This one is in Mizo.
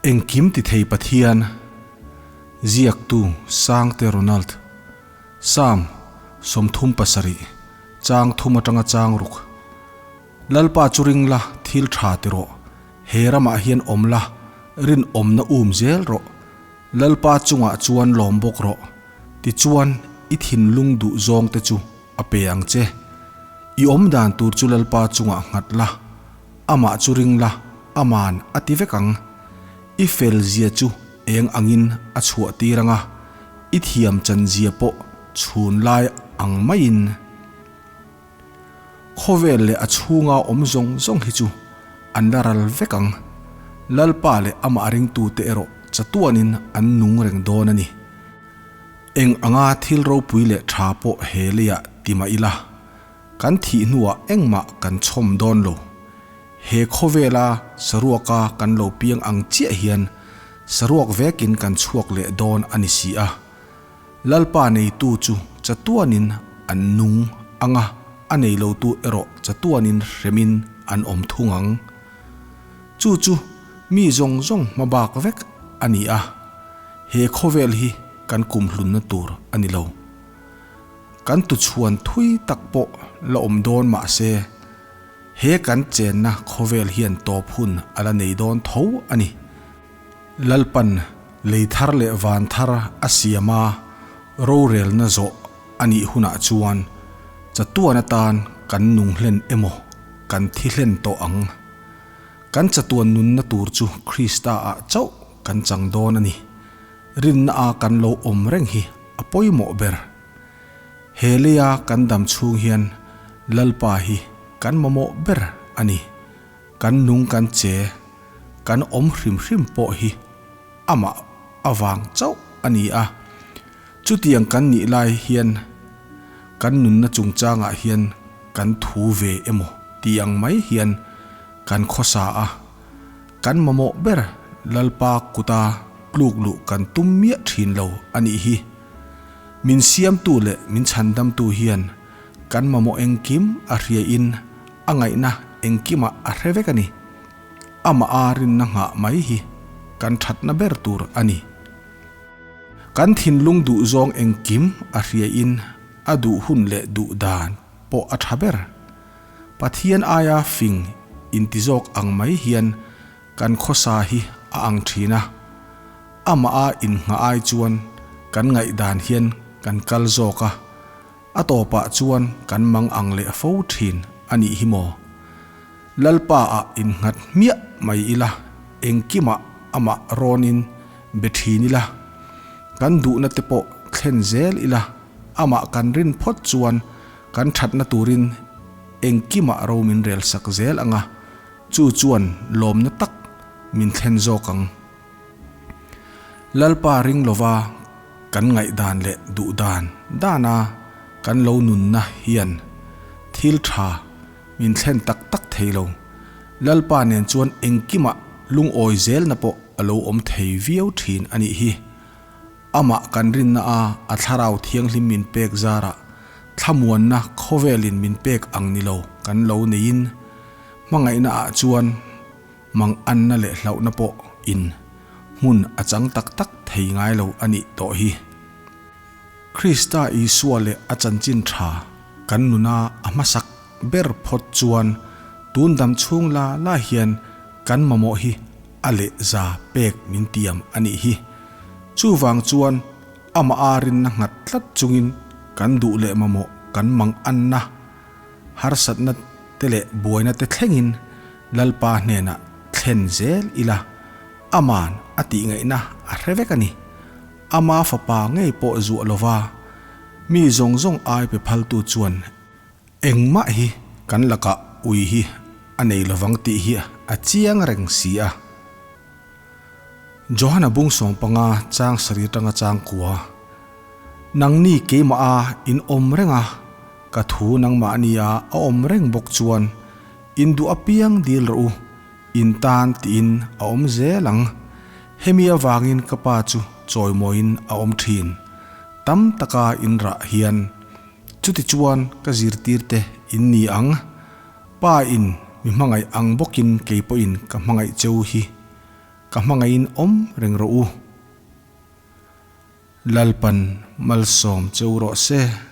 Engkim ti thei Pathian, Ziaktu Sangte Ronald, Psalm 37, chang thum atanga chang ruk. Lalpa chu ring la, thil tha ti rawh, he ramah hian awm la, rinawmna um zel rawh. Lalpa chungah chuan lawm bawk rawh, tichuan i thinlung duh zawng te chu a pe ang che. I awm dan tur chu Lalpa chungah nghat la, amah chu ring la, aman a ti vek ang. I fel zia chu eng angin a chhuah tir ang a, i thiam chan zia pawh chhun lai ang maiin. Khawvel leh a chhunga awm zawng zawng hi chu an la ral vek ang. Lalpa leh amah ringtute erawh chatuanin an nung reng dawn a ni. Eng anga thil ropui leh tha pawh he leiah ti mah ila, kan thih hnuah engmah kan chhawm dawn lo. He khawvela saruaka kan lo piang ang chiah hian saruak vekin kan chhuak leh dawn a ni si a. Lalpa neitu chu chatuanin an nung ang a, a nei lotu erawh chatuanin hremin an awm thung ang. Chu chu mi zawng zawng hma bak vek a ni a, he khawvel hi kan kumhlunna tur a ni lo. Kan tuchhuan thui tak pawh la awm dawn mah se, he kan chenna khawvel hian tawp hun a la nei dawn tho a ni. Lalpan lei thar leh van thar a siam a, rorelna zawh a nih hunah chuan chatuan atan kan nung hlen emaw kan thi hlen tawh ang. Kan chatuan nunna tur chu Krista ah chauh kan chang dawn a ni. Rinna a kan lo awm reng hi a pawimawh ber. He leia kan dam chhung hian Lalpa hi kan mamawh ber a ni. Kan nung kan che, kan awm hrim hrim pawh hi amah avang chauh a ni a. Chutiang kan nih lai hian kan nunna chungchangah hian kan thu ve emaw tih ang mai hian kan khawsa a. Kan mamawh ber Lalpa kuta tluk luh kan tum miah thin lo a nih hi. Min siamtu leh min chhandamtu hian kan mamawh engkim a hriain A ngaihna engkimah a hre vek a ni. Amah a rinna nghah mai hi kan thatna ber tur a ni. Kan thinlung duh zawng engkim a hriain a duh hun leh duh dan pawh a tha ber. Pathian aia fing inti zawk ang mai hian kan khawsa hi a ang thin a. Amah a innghah ai chuan kan ngaihdan hian kan kal zawk a. A tawpah chuan kan mang ang leh fo thin a nih hi maw? Lalpa ah innghat hmiah mai ila, engkimah amah rawnin be thin ila, kan duhna te pawh thlen zel ila, amah kan rin phawt chuan kan thatna turin engkimah ro min rel sak zel ang a, chu chuan lawmna tak min thlen zawk ang. Lalpa ring lova kan ngaihdan leh duhdan dana kan lo nunna hian thil tha min thlen tak tak thei lo. Lalpa nen chuan engkimah lungawi zelna pawh a lo awm thei viau thin a nih hi. Amah kan rinna a a thlarau thianghlim min pek zarah thlamuanna khawvelin min pek ang ni lo kan lo neiin hmangaihna ah chuan Mang anna leh hlauhna pawh in hmun a chang tak tak thei ngai lo a nih tawh hi. Krista Isua leh a chanchin tha kan nuna a hmasak ber phawt chuan tun dam chhung la la hian kan mamawh hi a leh za pek min tiam a nih hi. Chuvang chuan amah a rinna nghat tlat chungin kan duh leh mamawh kan mang anna harsatna te leh buaina te thlengin Lalpa hnenah thlen zel ila, Aman a tih ngaihna a hre vek a ni. Ama fapa ngei pawh zuah lova, mi zawng zawng ai pe phaltu chuan engmah hi kan lakah ui hi a nei lovang tih hi a chiang reng si a. Johana bung sawmpanga chang sarih atanga chang kua, Nangni keimah a in awm reng a, ka thu nangmahnia a awm reng bawk chuan In duh apiang dil rawh u, in tan tiin a awm zel ang. Hemi avangin ka pa chu chawimawiin a awm thin. Tam taka in rah hian chuti chuan ka zirtirte in ni ang. Pa in mi hmangaih ang bawkin kei pawhin ka hmangaih cheu hi. Ka hmangaihin awm reng rawh u. Lalpan malsawm cheu rawh se.